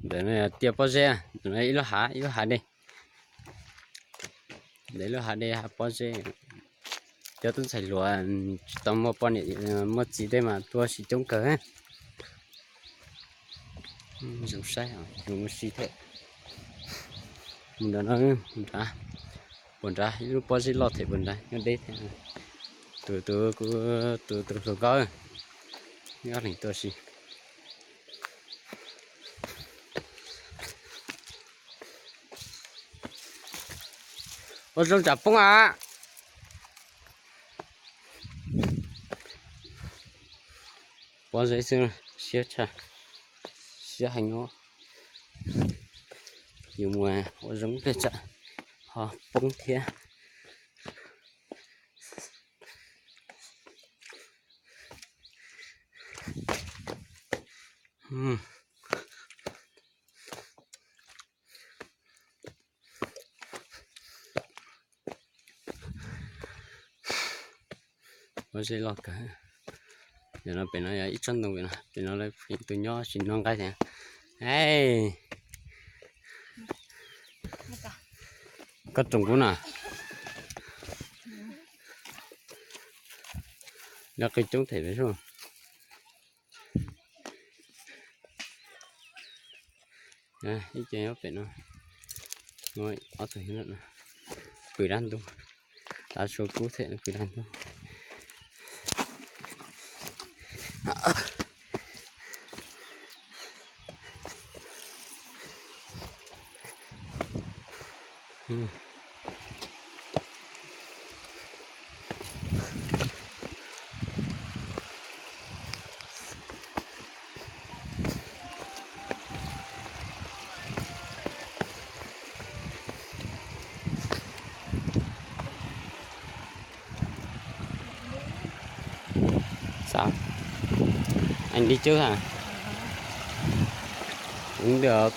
Ntawm no tiaj pob zeb, ntawm no ib lub hav ib lub hav dej. Ntawm ib lub hav dej hav pob zeb. Cov tub ntxhais hluas tsis tau muaj poj niam muaj txiv tej mas tuaj siv coob kawg. Zoo saib, zoo mus si thiab. Mus nrad no, nrad, puag nrad ib lub pob zeb loj thiab puag nrad nyob deb thiab. Tus tus kuv tus tus hluas nkauj, nyob leej tuaj si. Ua zoo tsam poob a. Pob zeb xwb siab tshaj, siab heev os. Yus mus ua zoo peb tsam ho poob thiab. Pob zeb loj kawg. Yog no pem no yog ib tsob ntoo pem no, pem no lawv pheej tus nyob tsis noj nqaij thiab. Koj roos kuv na. Lawv qw coob them pem sub. Ib ce nyob pem no, muaj ob tug nyob no, pw dab ntub, tav su kub thiab pw dab ntub. Sao? Anh đi trước hả? Cũng được.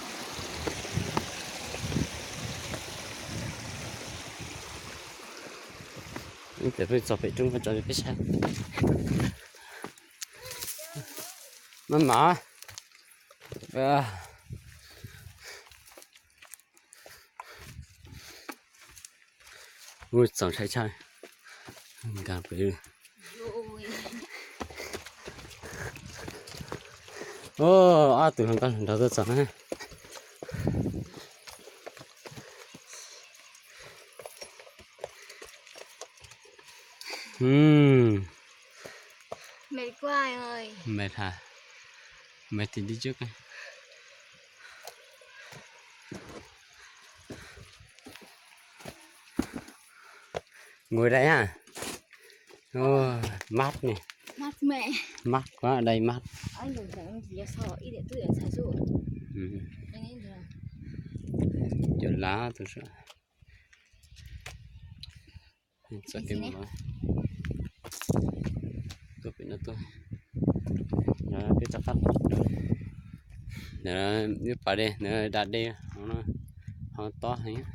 Txog pem roob tso peb saib. Maj mam. Ua txaus ntshai tshaj. Nkag pem. Ob tug hluas nkauj hluas nraug tuaj txog na. Mệt quá em ơi. Mệt hả? Mệt thì đi trước. Ngồi đây ha. Ồ, mát nè. Mát mẻ. Mát quá, ở đây mát. Anh đừng thấy mình chỉ cho so ít điện tôi ở xa dụ. Ừ. Anh ấy được. Chỗ lá tôi sợ. Txawm tias mus no, tuaj pem no tuaj, no peb rov qab, no ib pas dej, no da dej, ho tob heev.